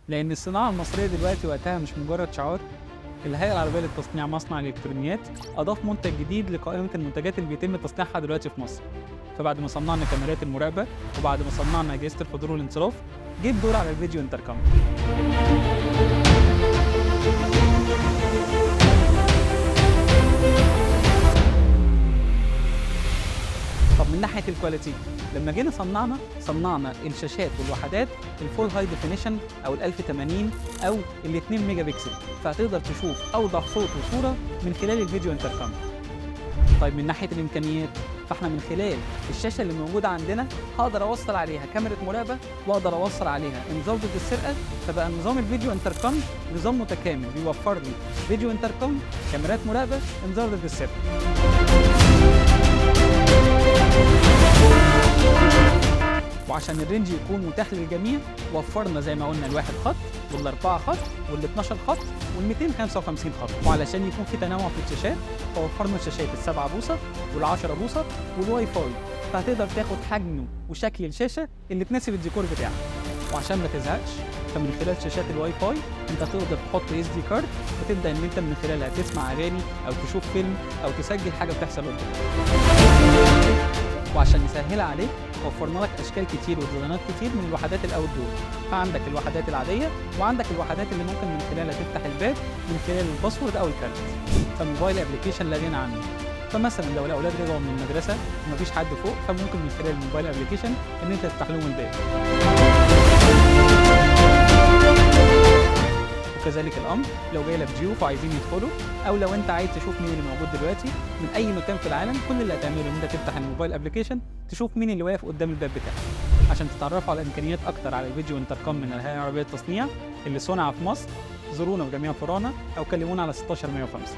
لأن الصناعة المصرية دلوقتي وقتها مش مجرد شعار. الهيئة العربية للتصنيع مصنع الإلكترونيات أضاف منتج جديد لقائمة المنتجات اللي بيتم تصنيعها دلوقتي في مصر. فبعد ما صنعنا كاميرات المراقبة وبعد ما صنعنا أجهزة الحضور والانصراف، جه الدور على ال video intercom. طب من ناحية ال quality، لما جينا صنعنا الشاشات والوحدات ال full high definition او ال 1080 او ال 2 ميجا بكسل، فهتقدر تشوف اوضح صوت وصوره من خلال ال video intercom. طيب من ناحية الامكانيات، فاحنا من خلال الشاشة اللي موجودة عندنا هقدر اوصل عليها كاميرا مراقبة واقدر اوصل عليها انذار ضد السرقه. فبقى نظام ال video intercom نظام متكامل بيوفر لي video intercom، كاميرات مراقبه، انذار ضد السرقه. وعشان ال range يكون متاح للجميع، وفرنا زي ما قلنا الواحد خط والاربعة خط وال12 خط وال255 خط. وعلشان يكون في تنوع في الشاشات، فوفرنا الشاشات ال7 بوصه وال10 بوصه والواي فاي، فهتقدر تاخد حجم وشكل الشاشة اللي تناسب الديكور بتاعك. وعشان ما تزهقش، فمن خلال شاشات الواي فاي انت تقدر تحط SD card وتبدا ان انت من خلالها تسمع اغاني او تشوف فيلم او تسجل حاجة بتحصل قدامك. وعشان نسهلها عليك، وفرنا لك اشكال كتير وديزاينات كتير من الوحدات ال outdoor. فعندك الوحدات العادية وعندك الوحدات اللي ممكن من خلالها تفتح الباب من خلال ال password او الكارت. فال mobile application لا غنى عنه. فمثلا لو الاولاد رجعوا من المدرسة ومفيش حد فوق، فممكن من خلال ال mobile application ان انت تفتح لهم الباب. وكذلك الامر لو جاي لك ضيوف وعايزين يدخلوا، او لو انت عايز تشوف مين اللي موجود دلوقتي من اي مكان في العالم، كل اللي هتعمله ان انت تفتح ال mobile application تشوف مين اللي واقف قدام الباب بتاعك. عشان تتعرفوا على امكانيات اكتر على ال video intercom من الهيئة العربية للتصنيع اللي صنع في مصر، زورونا في جميع فروعنا او كلمونا على 16 105.